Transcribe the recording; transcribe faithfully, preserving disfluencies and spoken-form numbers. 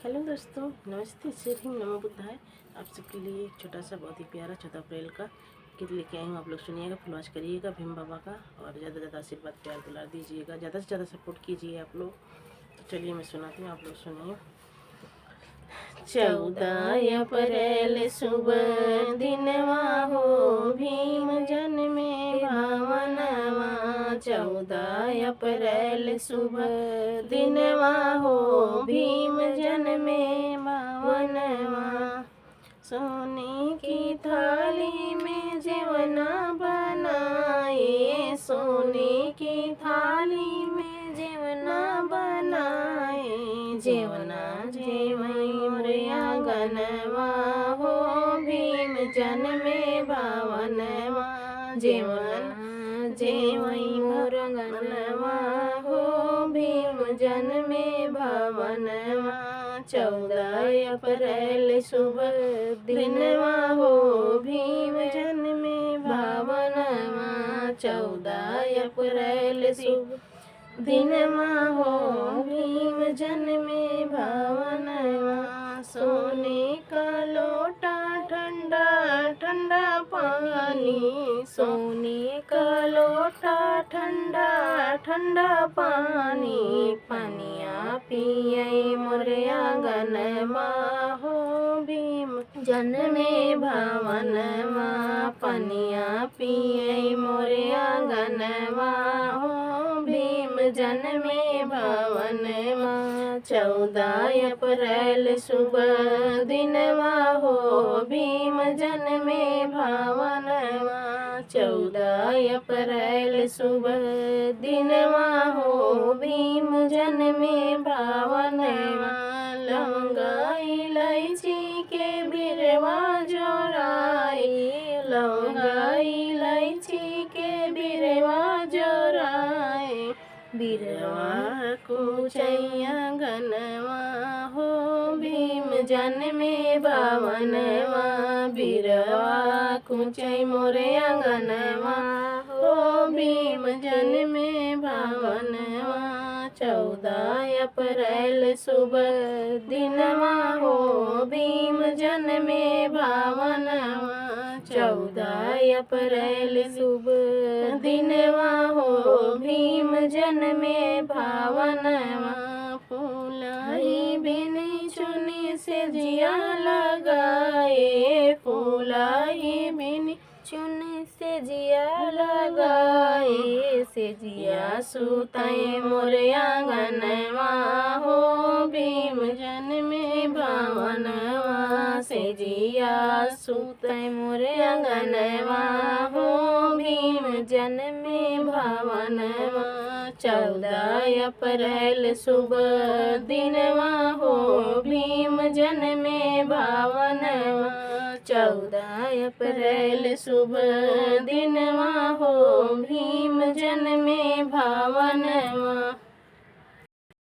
हेलो दोस्तों, नमस्ते, जय भीम, नमो बुद्धाय। आप सबके लिए एक छोटा सा, बहुत ही प्यारा चौदह अप्रैल का गीत लेके आई हूँ। आप लोग सुनिएगा, फुलवास करिएगा भीम बाबा का, और ज़्यादा से ज़्यादा आशीर्वाद, प्यार, दुलार दीजिएगा, ज़्यादा से ज़्यादा सपोर्ट कीजिए आप लोग। तो चलिए, मैं सुनाती हूँ, आप लोग सुनिए। चौदह अप्रैल शुभ दिनवा हो, भीम जन्मे भवनवा। चौदह अप्रैल शुभ दिनवा हो, भीम जन्मे भवनवा। सोने की थाली में जेवना बनाए, सोने की थाली में जेवना बनाए। जेवना जेवई मोरे आंगनवा हो, भीम जन्मे भवनवा। जेवना जेवई मोर आंगनवा हो, भीम जन्मे भवनवा। चौदह अप्रैल शुभ दिनवा हो, भीम जन्मे भवनवा। चौदह अप्रैल शुभ दिनवा हो, भीम जन्मे भवनवा। सोने का लोटा ठंडा ठंडा पानी, सोने का लोटा ठंडा ठंडा पानी। पनिया पियई मोरे आंगनवा हो, भीम जन्मे भवनवा। पनिया पियई मोरे आंगनवा हो, भीम जन्मे भवनवा। चौदह अप्रैल शुभ दिनवा हो, भीम जन्मे भवनवा। चौदह अप्रैल शुभ दिनवा हो, भीम जन्मे भवनवा। लौंगा इलायची के बिरवा जोराई, लौंगा इलायची के बिरवा जोराई। बिरवा कुचई आंगनवा हो, भीम जन्मे भवनवा। बिरवा कुचई मोरे आंगनवा हो, भीम जन्मे भवनवा। चौदह अप्रैल शुभ दिनवा हो, भीम जन्मे भवनवा। चौदह अप्रैल शुभ दिनवा हो, भीम जन्मे भवनवा। फूलही बिनी चुनी सेजिया लगाए, फूलही बिनी चुनी सेजिया लगाए। सेजिया सुतई मोरे आंगनवा हो, भीम जन्मे भवनवा। सेजिया सुतई मोरे आंगनवा हो, भीम जन्मे भवनवा। चौदह अप्रैल शुभ दिनवा हो, भीम जन्मे भवनवा। चौदह अप्रैल शुभ दिनवा हो, भीम जन्मे भवनवा।